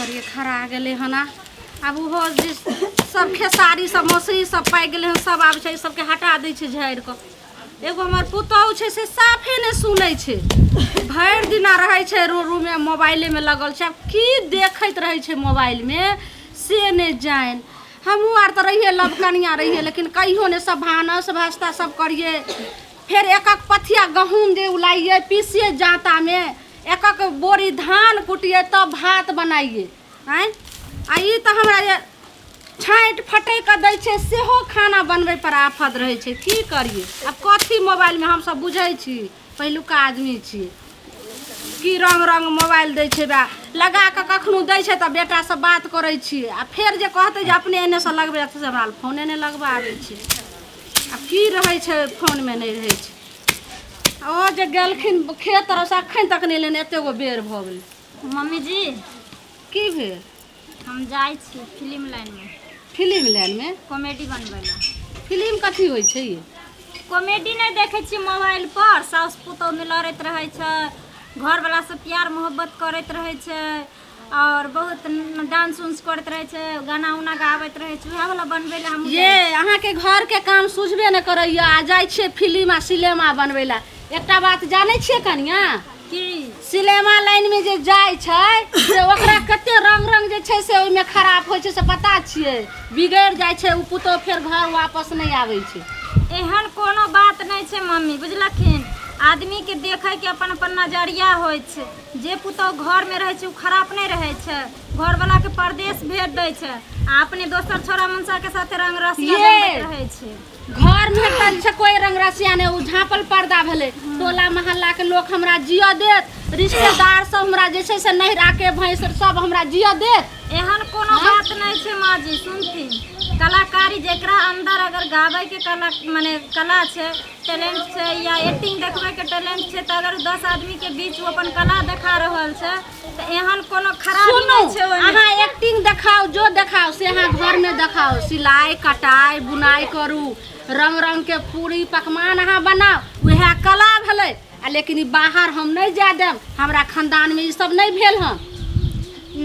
करिए खरा गेलै हन आब ओहो जे सब खेसारी सब मसुरी सब पाकि गेलै हन सब आबै छै सबके हटा दै छै झाड़ि कऽ एगो हमर पुतहु छै से साफे नहि सुनै छै भरि दिना रहै छै रूममे मोबाइलेमे लगल छै आब की देखैत रहै छै मोबाइलमे से नहि जानि हमहूँ आर तऽ रहियै लबकनिया रहियै लेकिन कहियो नहि सब भानस भास्ता सब करियै फेर एक एक पथिया गहूँम जे उलाइयै पीसियै जाँतामे एक एक बोरी धान कुटियै तब भात बनाइयै आँय आ ई तऽ हमरा जे छाँटि फटकि कऽ दै छै सेहो खाना बनबै पर आफत रहै छै की करियै आब कथी मोबाइलमे हमसभ बुझै छी पहिलुका आदमी छी की रङ्ग रङ्ग मोबाइल दै छै बा लगा कऽ कखनो दै छै तऽ बेटासँ बात करै छियै आ फेर जे कहतै जे अपने एन्नेसँ लगबै से हमरा फोने नहि लगबऽ आबै छै आ की रहै छै फोनमे नहि रहै छै ओ जे गेलखिन खेत तरफसँ अखन तक नहि एलनि एतेक गो बेर भऽ गेलै मम्मी जी की भेल हम जाइ छी फिल्म लाइनमे फिल्म लाइनमे कॉमेडी बनबै लए फिल्म कथी होइ छै ये कॉमेडी नहि देखै छियै मोबाइल पर साउस पुतोहमे लड़ैत रहै छै घरवला से प्यार मोहब्बत करैत रहै छै आओर बहुत डांस उन्स करैत रहै छै गाना उना गाबैत रहै छै उएह वला बनबै लए हमहूँ ये अहाँके घरके काम सुझबे नहि करैया आ जाइ छियै फिल्म आ सिनेमा बनबै लए एकटा बात जानै छियै कनिया की सिनेमा लाइनमे जे जाइ छै से ओकरा कते रंग रंग जे छै से ओहिमे खराब होइ छै से पता छियै बिगड़ि जाइ छै ओ पुतोहु फेर घर वापस नहि आबै छै एहन कोनो बात नहि छै मम्मी बुझलखिन आदमीके देखैके अपन अपन नजरिया होइ छै जे पुतोहु घरमे रहै छै ओ खराब नहि रहै छै घरवलाके परदेश भेज दै छै आ अपने दोसर छोरा मनसाके साथे रंग रसिया ये। जमबैत रहै छै घर में तऽ छै कोई रंग रसिया नहि ओ झाँपल पर्दा भेलै टोला मोहल्ला के लोक हमरा जियऽ देत रिश्तेदार सब हमरा जे छै से नैहरा के भैंस सब हमरा जियऽ देत एहन कोनो बात नहि छै माँ जी सुनथिन कलाकारी जेकरा अंदर अगर गाबैके कला मने कला छै टैलेंट छै या एक्टिंग देखबैके टैलेंट छै तऽ अगर 10 आदमीके बीच ओ अपन कला देखा रहल छै तऽ एहन कोनो खराबी सुनू नहि छै ओहिमे अहाँ एक्टिंग देखाउ जो देखाउ से अहाँ घरमे देखाउ सिलाइ कटाइ बुनाइ करू रंग रंग के पूरी पकवान अहाँ बनाउ उएह कला भेलै आ लेकिन ई बाहर हम नहि जाय देब हमरा खानदानमे ई सब नहि भेल हन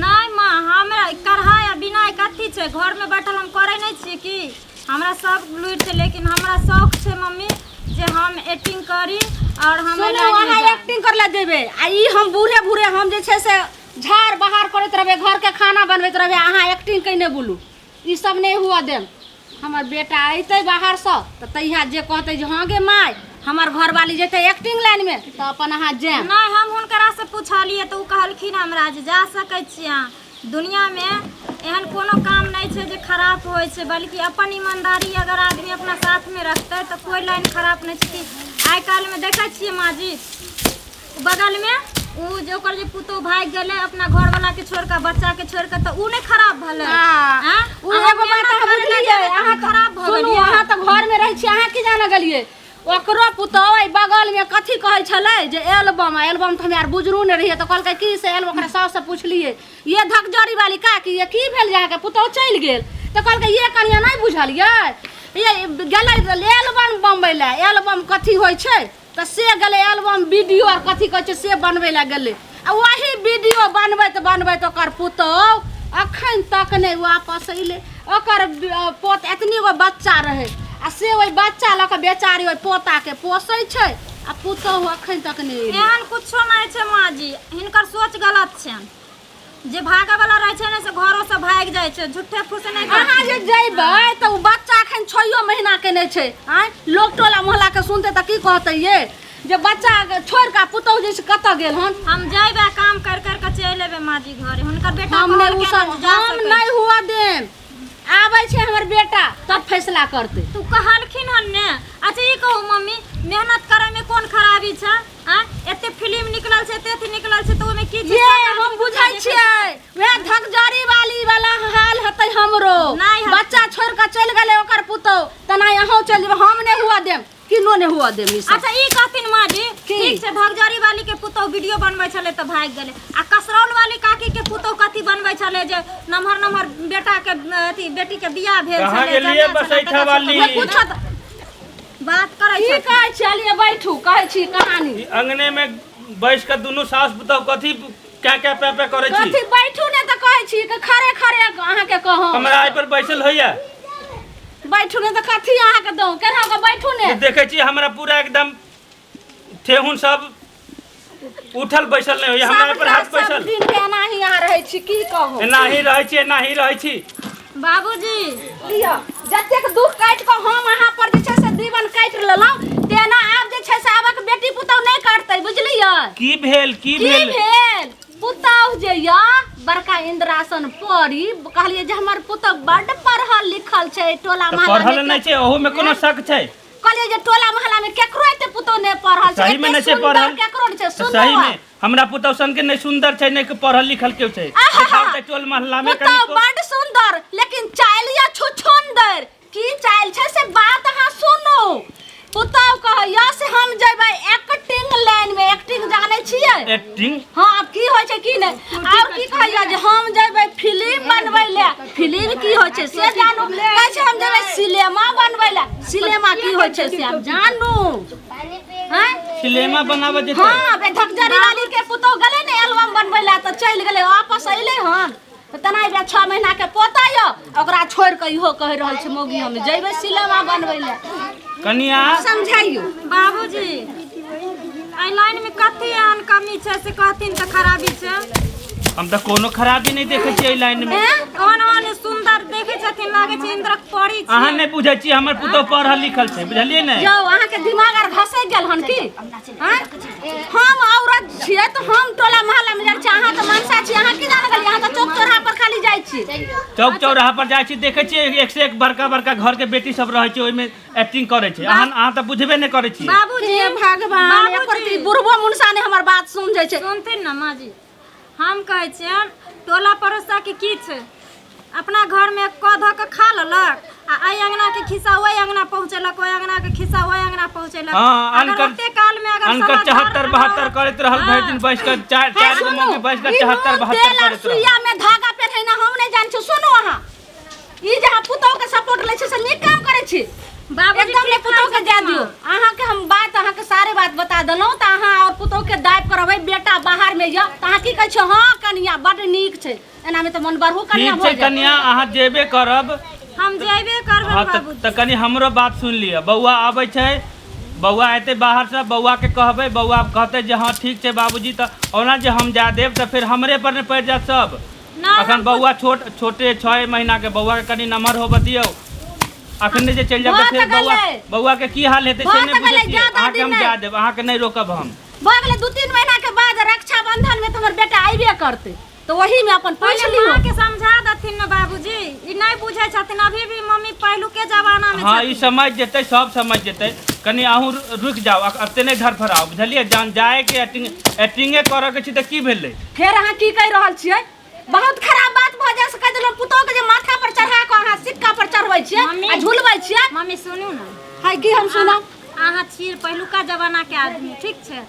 नहि माँ हमरा कढ़ाइ आ बिनाइ कथी छै घरमे बैठल हम करै नहि छियै की हमरा सब लुरि छै लेकिन हमरा शौक छै मम्मी जे हम एक्टिंग करी और हम सुनू अहाँ एक्टिंग कर ले जेबै आ ई हम बूढ़े बूढ़े हम जे छै से झाड़ बहार करैत रहबै घरके खाना बनबैत रहबै अहाँ एक्टिंग कैने बोलू ई सब नहि हुअ देब हमर बेटा अयतै बाहरसँ तऽ तहिया जे कहतै जे हँ गे माय हमर घरवाली जेतै एक्टिंग लाइनमे तऽ अपन अहाँ जायब नहि हम हुनकरा से पुछलियै तऽ ओ कहलखिन हमरा जे जा सकै छी अहाँ दुनियामे एहन कोनो काम नहि छै जे खराब होइ छै बल्कि अपन ईमानदारी अगर आदमी अपना साथमे रखतै तऽ कोइ लाइन खराब नहि छै कि आइ काल्हिमे देखै छियै माँ जी बगलमे ओ जे ओकर जे पुतोहु भागि गेलै अपना घरवलाके छोड़ि कऽ बच्चाके छोड़ि कऽ तऽ ओ नहि खराब भेलै आँ? ओ एगो बात अहाँ बुझलियै अहाँ खराब भऽ सुनू गेलियै अहाँ तऽ घरमे रहै छियै अहाँ की जाने गेलियै ओकरो पुतोहु एहि बगलमे कथी कहै छलै जे एल्बम एल्बम तऽ हमे आर बुझरू नहि रहियै तऽ कहलकै की से एल्बम ओकरा साउससँ पुछलियै ये धकजरी वाली काकी ये की भेल जे अहाँके पुतोहु चलि गेल तऽ कहलकै ये कनिया नहि बुझलियै ये गेलै एल्बम बनबै लए एल्बम कथी होइ छै तऽ से गेलै एल्बम वीडियो आर कथी कहै छै से बनबै लए गेलै आ वही वीडियो बनबैत बनबैत ओकर पुतोहु अखन तक नहि वापस अयलै ओकर पोत एतनी गो बच्चा रहै आ से ओहि बच्चा लऽ कऽ बेचारी ओहि पोताके पोसै छै आ पुतोहु अखन तक नहि अयलै एहन कुछो नहि छै माँ जी हिनकर सोच गलत छनि जे भागऽ वाला रहै छै ने से घरो से भागि जाइ छै झूठे फूसे नहि अहाँ जे जैबै तऽ ओ बच्चा एखन छओ महीना के नहि छै आँय लोक टोला मोहल्ला के सुनतै तऽ की कहतै ये जे बच्चा छोड़ि कऽ पुतहु जे छै कतऽ गेल हन हम जैबै काम कर कर के चलि एबै माँ जी घरे हुनकर बेटा हम नहि ओ कहलकै सब ने जा हम सकै नहि हुआ देम आबै छै हमर बेटा तब फैसला करतै तू कहलखिन हन ने अच्छा ई कहू मम्मी मेहनत करैमे कोन खराबी छै आँय एते फिल्म निकलल छै एते अथी निकलल छै तऽ ओहिमे की छै ये हम बुझै छियै वएह धकजरी वाली वाला हाल हेतै हमरो नहि हेतै। बच्चा छोड़ि कऽ चलि गेलै ओकर पुतहु तेना अहूँ चलि जेबै हम नहि हुआ देम किनो नहि हुआ देम ई सब अच्छा ई कहथिन माँ जी की? ठीक छै धगजरी वाली के पुतोह वीडियो बनबै छलै तऽ भागि गेलै आ कसरौल वाली काकी के पुतोह कथी बनबै छलै जे नमहर नमहर बेटा के अथी बेटी के बियाह भेल कहाँ छलै गेलियै जनिया छलै, बसैठा तकर वाली? सबके पूछत बात करै की छै कहै छलियै बैठू कहै छी कहानी ई अंगने में बैस के दुनू सास पुतहु कथी क्या क्या पे पे करै छी कथी बैठू ने तऽ कहै कहै छी कि खड़े खड़े अहाँके कहू। हमरा एहि पर बैसल होइया। बैठू ने तऽ कथी अहाँके दऊ, केना कऽ बैठू ने। देखै छी हमरा पूरा एकदम ठेहुन सब उठल बैसल नहि होइया, हमरा एहि पर हाथ सबटा बैसल। सब दिन के एनाही अहाँ रहै छी, की कहू। एनाही रहै छी, एनाही रहै छी। बाबूजी लिअ, जतेक दुख काटि कऽ हम अहाँ पर जे छै से जीवन काटि लेलहुँ, तेना आब जे छै से आबक बेटी पुतहु नहि काटतै, बुझलियै? की भेल, की की भेल? भेल? पुतहु जे यऽ बड़का इंद्रासन परी, कहलियै जे हमर पुतहु बड्ड पढ़ल लिखल छै, टोला तऽ मोहल्ला पढ़ल नहि छै, ओहू में कोनो शक छै? कहलियै जे टोला मोहल्ला में केकरो एते पुतहु नहि पढ़ल छै, सही में एते नहि छै सुन्दर पढ़ल। केकरो नहि छै, तऽ सुनू सही में हमरा पुतहु सन के नहि सुन्दर छै, नहि पढ़ल लिखल केओ छै। आहा! देखाउ तऽ टोल मोहल्ला में पुतहु कनिको। बड्ड सुन्दर, लेकिन चालि या छुछुन्दर। की चालि छै से बात अहाँ सुनू। पुतहु कहैया से हम जेबै एक्टिंग लाइन में। एक्टिंग जानै छियै? एक्टिंग? हाँ, आब की होइ छै की नहि। और की कहैया जे हम जेबै फिल्म बनबै ले। फिल्म की होइ छै से जानू। कहै छै हम जेबै सिनेमा बनबै ले। सिनेमा की होइ छै से आब जानू। हैं? सिनेमा बनाबऽ जेतै? हाँ, बे धकजरी वाली के पुतहु गेलै ने एल्बम बनबै ले तऽ चलि गेलै, वापस अयलै हन तऽ तेना बे 6 महीना के पोता यऽ, ओकरा छोड़ि कऽ इहो कहि रहल छै मौगी हम जेबै सिनेमा बनबै ले। कनिया समझाइयो। बाबूजी एहि लाइन में कथी एहन कमी छै से कहथिन तऽ खराबी छै? हम तऽ कोनो खराबी नहि देखै छियै एहि लाइन में। हैं? ओहन ओहन सुन्दर देखै छथिन, लागै छै इन्द्रक परी छै। अहाँ नहि बुझै छियै, हमर पुतहु पढ़ल लिखल छै, बुझलियै ने? यौ अहाँके दिमाग आर घसकि गेल हन की? आँय? हम औरत छियै तऽ हम टोला मोहल्ला में जाइ छियै, अहाँ तऽ मनसा छियै, अहाँ की जाने गेलियै? अहाँ तऽ चौक चौराहा पर खाली जाइ छियै। चौक चौराहा पर जाइ छी, देखै छियै एक से एक बड़का बड़का घर के बेटी सब रहै छै, ओहिमे एक्टिंग करै छै। अहाँ अहाँ तऽ बुझबे नहि करै छियै। बाबूजी हे भगवान, बाबूजी। एकर ई बुढ़बो मुनसा ने हमर बात समझै छै। सुनथिन ने माँ जी, हम कहै छियनि टोला पड़ोसाके की छै, अपना घरमे कऽ धऽ कऽ खा लेलक आ एहि अङ्गनाके खिस्सा ओहि अङ्गना पहुँचेलक, ओहि अङ्गनाके खिस्सा ओहि अङ्गना पहुँचेलक। हाँ, अगर अनकर ओते कालमे अगर अनकर समाचार 74 अगर 72 करैत रहल भरि दिन बैस कऽ, चारि हे चारि गो सुनू, मौगी बैस कऽ ई 74 नून 72 तेल आर करैत रहल। सुइया में धागा पेन्हैना हम नहि जानै छी। सुनू अहाँ, ई जे अहाँ पुतहु के सपोर्ट लै छी से नीक काम करै छी। बाबूजी एकदम नहि ठीक पुतहु के कहै जाय छथिन दियौ। माँ। अहाँके हम बात, अहाँके सारे बात बता देलहुँ तऽ अहाँ और पुतहु के दाबि कऽ रहबै, बेटा बाहर में यऽ तऽ अहाँ की कहै छियै? हाँ कनिया बड्ड नीक छै, एना में तऽ मन बढ़ू कनिया ठीक भऽ छै जायत। कनिया, अहाँ जेबे करब। हम जेबे करबै हाँ तऽ बाबूजी। तऽ कनि हमरो बात सुनि लिअ। बौआ आबै छै, बौआ एतै बाहरसँ, बौआके कहबै, बौआ कहतै जे हँ ठीक छै बाबूजी, तऽ ओना जे हम जा देब तऽ फेर हमरे पर ने पड़ि जायत सब। नहि, अखन हम बौआ छोट छोटे 6 महीना के बौआ के कनि नमहर होबऽ दियौ। अखन जे चलि जायब भऽ तऽ फेर तऽ बौआ गेलै। बौआ के की हाल हेतै से भऽ नहि तऽ बुझै गेलै, छियै। ज्यादा अहाँके दिन हम नहि। जा देब, अहाँके नहि रोकब हम। भऽ गेलै 2-3 महीना के बाद रक्षाबंधन में तऽ हमर बेटा अयबे करतै, तऽ ओही में अपन पूछि पहिले लियौ। माँ के समझा देथिन ने बाबूजी, ई नहि बुझै छथिन अभी भी, मम्मी पहिलुके जमाना में हाँ ई छथिन। समझ जेतै, सब समझ जेतै। कनि अहूँ रुकि जाउ, एते नहि धड़फड़ाउ, बुझलियै? जहन जायके एक्टिंग एक्टिंगे करऽ के छै तऽ की भेलै? फेर अहाँ की कहि रहल छियै? बहुत खराब बात भऽ जा सकै देलहुँ। पुतोह के जे माथा पर चढ़ा कऽ अहाँ सिक्का पर चढ़बै छियै मम्मी। आ झुलबै छियै। मम्मी सुनू ने। है की हम सुनब? अहाँ छियै पहिलुका जमाना के आदमी, ठीक छै?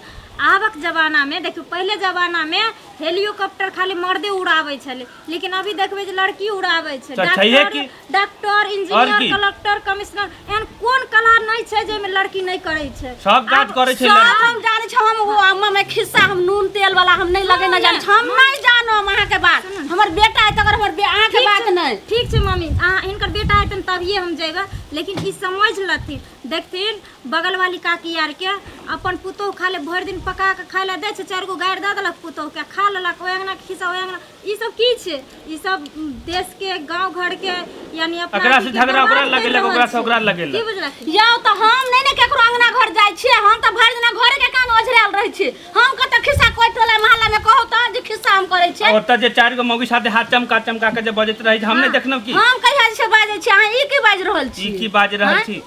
आबक जमाना में देखियौ, पहिले जमाना में हेलीकॉप्टर खाली मर्दे उड़ाबै छलै, लेकिन अभी देखबै जे लड़की उड़ाबै छै। तऽ छैहे डॉक्टर की? डॉक्टर आओर इंजीनियर की? कलेक्टर कमिश्नर, एहन कोन कला नहि छै जाहिमे लड़की नहि करै छै। सब काज करै छै सब लड़की। हम जानै छी, हम ओ अम्मा में खिस्सा हम नून तेल वाला हम नहि लगेने जानै छी, हम नहि जानो हम अहाँके बात। हमर बेटा है तकर हमर अहाँके ठीक बात छै, नहि। ठीक छै मम्मी, अहाँ हिनकर बेटा हेतनि तभिए हम जेबै, लेकिन ई समझ लेथिन। देखथिन बगल वाली काकी आरके अपन पुतोहु खाली भरि दिन पका कऽ खाय लए दै छै, 4 गो गारि दऽ देलक पुतोहुके, खा लेलक, ओहि अङ्गना खिस्सा ओहि अङ्गना। ई सब की छै? ई सब देश के गांव घर के यानी अपना एकरा से अथी के झगड़ा ओकरा बर्बाद करि लगेलक, रहल ओकरा से छै। ओकरा लगेलक। की बुझलखिन? यौ तऽ हम नहि ने केकरो अंगना घर जाइ छियै, हम तऽ भरि दिना घरे के काम ओझरायल रहै छी। हम कतऽ खिस्सा कोइ टोला मोहल्ला में कहू तऽ जे खिस्सा हम करै छियै। ओतऽ जे 4 गो मौगी साथे हाथ चमका चमका के जे बजैत रहै छै, हम नहि देखलहुँ की? हम कहिया जे छै बाजै छी? अहाँ ई की बाजि रहल छी? ई की बाजि रहल आँय? छी?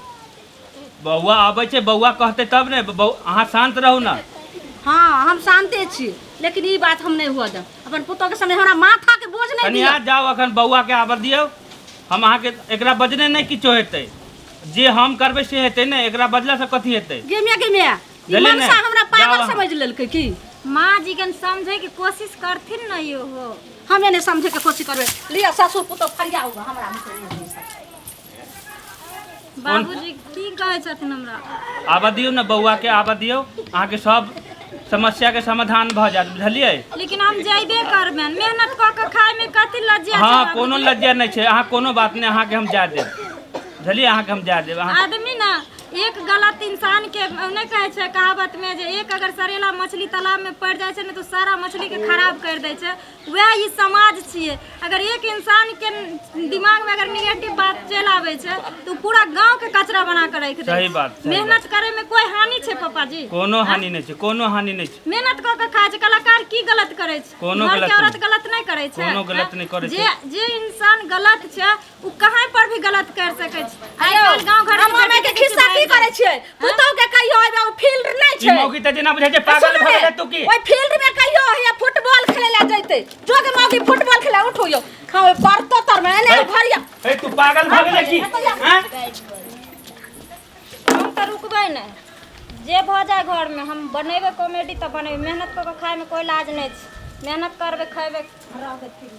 बौआ आबै छै, बौआ कहतै तब ने। अहाँ शान्त रहू ने। हाँ हम शान्ते छी, लेकिन ई बात हम नहि हुअ देब। अपन पुतोह के सामने हमरा माथा के बोझ नहीं कनिया दिअ। जाओ, अखन बौआ के आबऽ दियौ। हम अहाँके एकरा बजने नहि किछो हेतै, जे हम करबै से हेतै ने, एकरा बजला से कथी हेतै? गेमिया गेमिया ई बुझलियै ने? मनसा हमरा जाउ पागल अहाँ। समझ लेलकै की? माँ जी के समझे के कोशिश करथिन ने यो हो। हमे नहि समझे के कोशिश करबै। लिअ ससुर पुतोह फरियाउ हमरा। बाबूजी की कहै छथिन हमरा? आबऽ दियौ ने बौआ के, आबऽ दियौ। अहाँके सब समस्याके समाधान भऽ जायत, बुझलियै? लेकिन हम जयबे करबनि। मेहनत कऽ के खायमे कथी लज्जा छै? हँ, बाबूजी? कोनो लज्जा नहि छै। अहाँ कोनो बात नहि, अहाँके हम जाय देब, बुझलियै? अहाँके हम जाय देब। अहाँ आदमी ने एक गलत इंसान के नहि कहै छै कहावत में जे एक अगर सरेला मछली तालाब में पड़ि जाइ छै ने, तऽ सारा मछली के खराब कर दै छै। वएह ई समाज छियै। अगर एक इंसान के दिमाग में अगर निगेटिव बात चलि आबै छै, तऽ उ पूरा गांव के कचरा बना के राखि दै सही छै। बात, सही। मेहनत करे में कोई हानि छै पापा जी? कोनो हानि नहि छै, कोनो हानि नहि छै। मेहनत कऽ के खाइ छै। कलाकार की गलत करै छै? कोनो घर गलत के औरत नहि। गलत नहि करै छै? कोनो गलत नहि करै जे छै। जे इंसान गलत छै, उ कहाँ पर भी गलत कर सकै छै। आइ काल्हि गांव घर हम मम्मी के खिस्सा की करै छियै? पुतहु के कहियो एबे, ओ फील्ड नहि ई छै। मौगी तऽ जेना बुझाइ छै पागल भऽ गेलै तू की। ओहि फील्ड में कहियो हैया फुटबॉल खेले ला जैते। जोग मौगी फुटबॉल खेले उठो यो खाओ बरतो तर में एने भरिया। ए, तू पागल भऽ गेलै की? आँय? हम तऽ रुकबै नहि, जे भऽ जाय घरमे। हम बनेबै कॉमेडी तऽ बनेबै। मेहनत कऽ कऽ खायमे कोइ लाज नहि छै। मेहनत करबै, खयबै, रहबै फ्री।